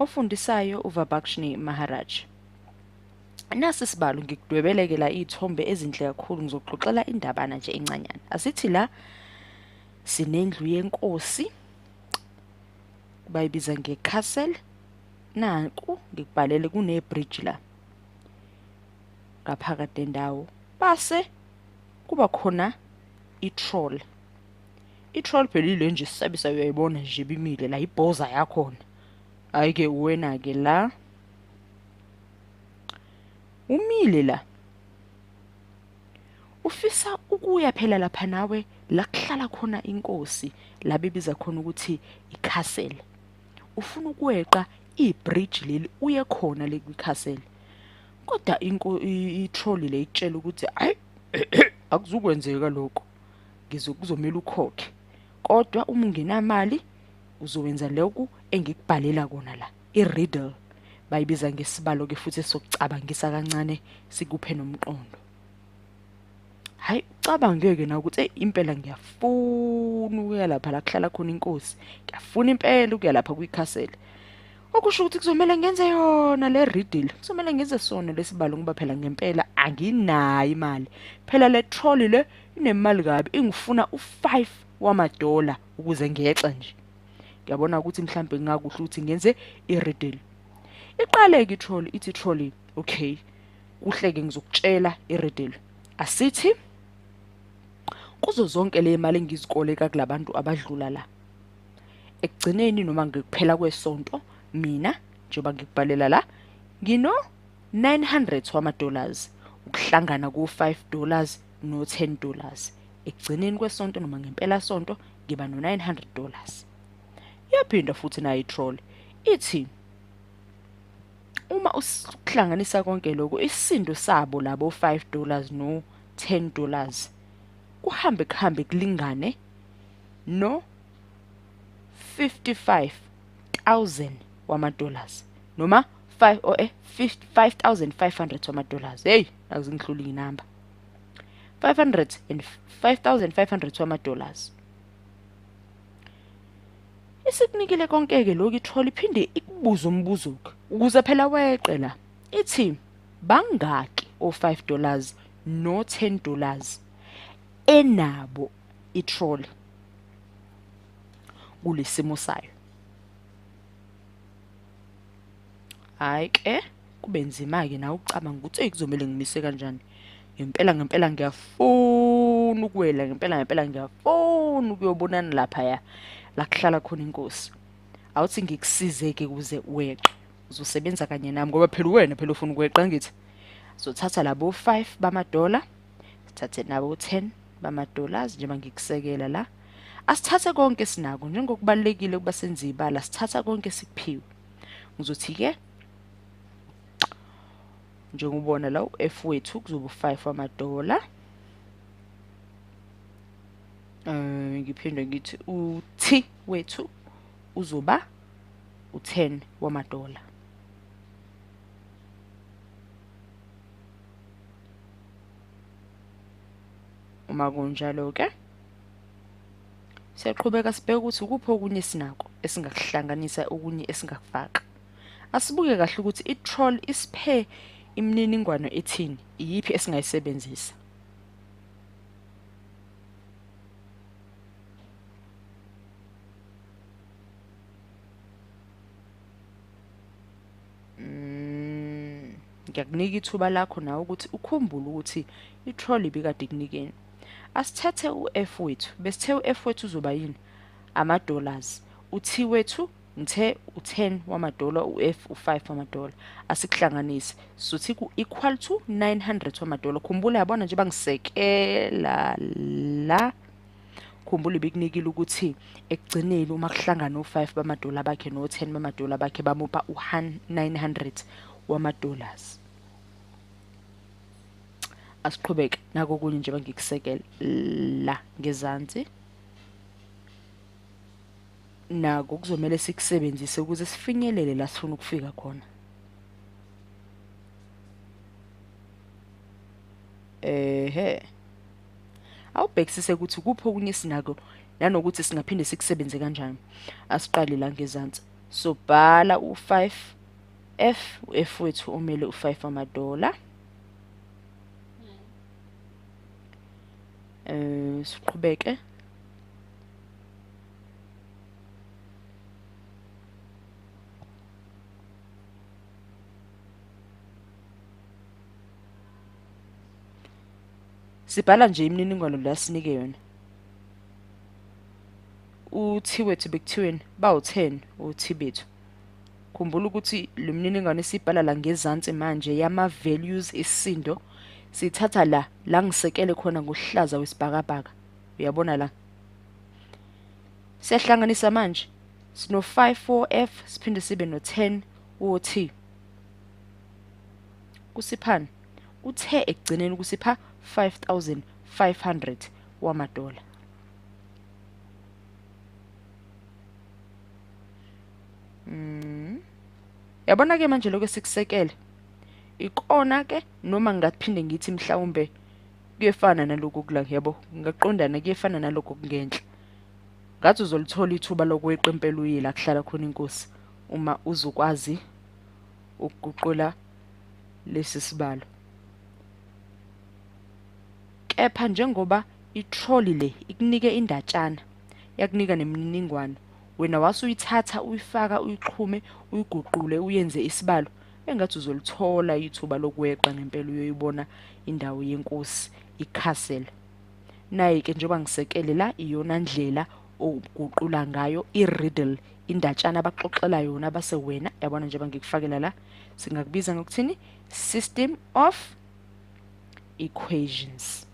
Ofundisayo uVabakhshni Maharaj. Nasi isibalo ngikudwebeleke la iy'thombe ezinhle kakhulu, ngizokuxoxela indabana nje encanyana. Asithi la sinendlu yenkosi, bayibiza nge-castle. Nanku ngikubhalele kune-bridge la ngaphakathi nendawo, base kuba khona i-troll. I-troll phela ile nje isabisa, uyayibona nje bimile la ibhoza yakhona. Hhayi-ke uwena-ke la umile la, ufisa ukuya phela lapha nawe la kuhlala khona inkosi, la bebiza khona ukuthi i-castle. Ufuna ukweqa ibridge leli uye khona le kwi-castle, kodwa i-troll le ikutshela ukuthi hayi, akuzukwenzeka lokho, kuzomele ukhokhe, kodwa uma ungenamali uzowenza lokhu engikubhalela kona la, i-riddle bayibiza ngesibalo ke futhi sokucabangisa kancane sikuphe nomqondo. Hayi, ucabangeke na ukuthi hey, impela ngiyafuna ukuya lapha la kuhlala khona inkosi, ngiyafuna impela ukuya lapha kwi-castle. Okusho ukuthi kuzomele ngenze yona le riddle, kuzomele ngenze sona lesibalo ngoba phela ngempela anginayo imali. Phela le trolley le inemali kabi, ingifuna u5 wamadola ukuze ngiyexe nje. Ngiyabona ukuthi mhlambe kungakuhle ukuthi ngenze i-riddle. Iqale-ke i-trolley, ithi trolley, okay, kuhle-ke ngizokutshela i-riddle. Asithi kuzo zonke le mali engizikoleka kulabantu abadlula la, ekugcineni noma ngikuphela kwesonto mina njengoba ngikubhalela la ngino 900 wama dollars, ukuhlangana ku $5 no $10. Ekugcineni kwesonto noma ngempela sonto ngiba no $900. Iyaphinda futhi nayo i-troll ithi uma ukuhlanganisa konke lokho, isisindo sabo labo $5 no $10 kuhambe kuhambe kulingane no 55,000 wama dollars noma 5,500 wama dollars. Hey, akuzingihluli inamba. 505,500 wama dollars. Isikunikile konke ke lokhu i-troll, iphinde ikubuze umbuzo ukuze phela weqe la. Ithi bangaki o $5 no $10 enabo i-troll kulesimo sayo. Hayi ke kube nzima ke nawe ucabanga ukuthi kuzomele ngimise kanjani. Ngempela ngempela ngiyafuna ukuwela, ngempela ngempela ngiyafuna ukuyobonana lapha ya la kuhlala khona inkosi. Awuthi ngikusize ke ukuze weqe, uzosebenza kanye nami ngoba phela wena phela ufuna ukweqa ngithi. Sothatha labo 5 bamadola, sithathe nabo 10 bamadollars njengoba ngikusekela la. Asithathe konke sinako njengokubalekile ukuba senze ibala, sithatha konke sikuphiwe. Ngizothi ke njengobona la uF wethu kuzoba u5 wamadola. Ngiphinde ngithi uT wethu uzoba u10 wamadola. Uma kunjalo ke siyaqhubeka sibheke ukuthi ukuphi okunye sinako esingakuhlanganisa, okunye esingakufaka. Asibuke kahle ukuthi i-troll isiphe imininingwano ethini, iyiphi esingayisebenzisa. Ngiyakunika ithuba lakho nawe ukuthi ukhumbule ukuthi i-troll ibikade ikunikeni. Asithathe u-F wethu, besithe u-F wethu uzoba yini? Ama-dollars. U-T wethu ngithe u-10 wamadola, u-F u-5 wamadola. Asikuhlanganise, sothi ku-equal to 900 wamadola. Khumbula yabona nje bangisekela la. Khumbula ibikunikile ukuthi ekugcineni uma kuhlangana u5 bamadola bakhe no10 bamadola bakhe bamupha u900 wamadollars. Asiqhubeke nako kunye nje bangikusekela la ngezansi. Nako kuzomele sikusebenzise ukuze sifinyelele la sifuna ukufika khona. Ehe, awubhekisise ukuthi kuphi okunye sinako nanokuthi singaphinde sikusebenze kanjani. Asiqale la ngezansi. Sobhala u5 F, u-F wethu umele u5 wamadola. Siqhubeke. Sibhala nje imininingwane la sinike yona. Uthi wethu bekuthiweni bawu-10 uthi bethu. Khumbula ukuthi le mininingwane esibhala la ngezansi manje yama values isisindo sithatha la ngisekele khona ngokuhlaza wesibhakabhaka. Uyabona la. Siyahlanganisa manje. Sino 5 4F siphinde sibe no 10 OT. Kusiphani? Uthe ekugcineni kusipha 5500 wamadola. Yabona ke manje lokho esikusekele ikona ke, noma ngingaphinde ngithi mhlawumbe kuyefana nalokho kula, yabo, ngingaqondana kuyefana nalokho kungenhla. Ngathi uzolithola ithuba lokweqa impela uye la kuhlala khona inkosi uma uzokwazi ukuguqula lesi sibalo. Kepha njengoba itrolley le ikunike indatshana, yakunika nemininingwane, wena wasuyithatha uyifaka uyixhume uyiguqule uyenze isibalo, engathi uzolithola ithuba lokweqa ngempela uyoyibona indawo yenkosi icastle. Nayi ke njengoba ngisekele la iyona ndlela oguqula ngayo i-riddle, indatshana abaxoxela yona base wena, yabona njengoba ngikufakela la, singakubiza ngokuthini? System of equations.